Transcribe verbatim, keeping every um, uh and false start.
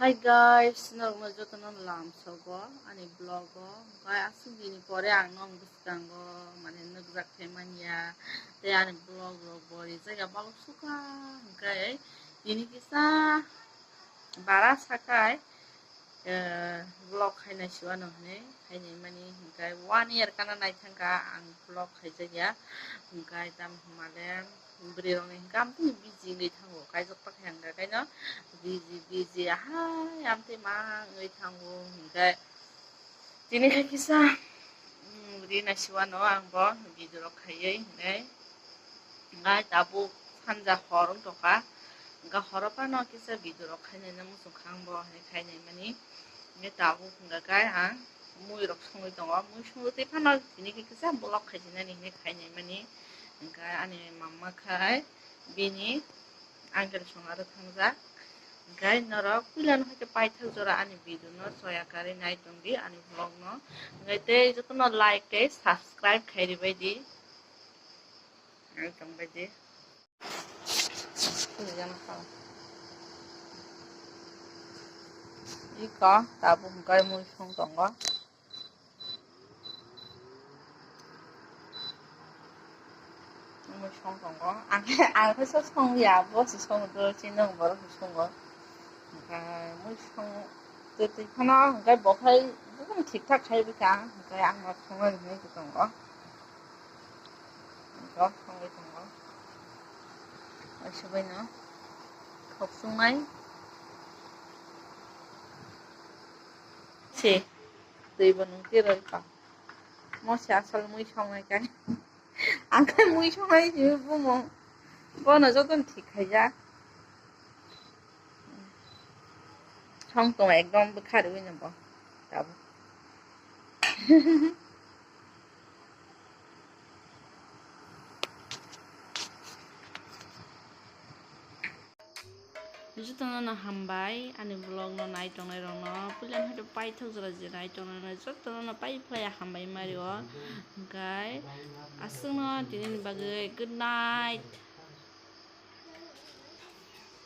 Hi guys, norokno jotono lamsogo ani vlog o. Hwnkhe aswk dini pore ang nok bwskango mane nukjak khe manya tei ani vlog rok bo rijak ya balok sukha. Hwnkhe tini kisa bara sakai, eh, vlog khainai siwano hwnwi khainai mani hwnkhe one year kana naithangkha ang vlog khaijakya. Hwnkhe tamo hwnmale bwrwi rokni hwnkhe amtwi busy wngwi thango, kaijak pakha hwnkhe kaino busy busy ahai amtwi ma wngwi thango hwnkhe tini khe kisa, mm, ri nai siwano ang bo video rok khaiwi hwnwi. Hwnkhe tabuk sanja hor wng tongkha, hwnkhe horo phano kisa video rok khainai muchung kha ang bo hwnwi khainai mani. Hwnkhe tabuk hwnkhe ang mui rok songwi tongo, mui songwi twi phano tini khe kisa vlog khaijinani hwnwi khainai mani. Hwnkhe ani mama khai bini uncle song aro thangjak. Hwnkhe norok puilano hai khe paithak jora ani video no choya karwi nai tongdi ani vlog no. Hwnkhe tei jotono like tei subscribe khai ribaidi. Ang tongbaidi. Iko tabuk hwnkhe mui song tongo. Mui song tongo. Ang, ang khe so song ya, bo se song do, chini borok se songo. Hwnkhe mui song twi twi phano hwnkhe bo khai buphang thik thak khai bwkha, hwnkhe ang no songwi hwnwi tongo. Hwnkhe songwi tongo. Aswk bai no khok swngnai. Se, twi bo nung twi roi kha. Mo se asal mui songnai kai. Ang khai mui songnai si bumung. Bono jotono thik khaijak. Song tong ekdom bwkha riwi no bo. Tabuk. Jotono no hambai ani vlog no nai tongnai rok no. Puila no hai paithak jora je nai tongnai rok jotono no pai phlai hambai mari o. Hwnkhe aswk no tini ni bagwi good night.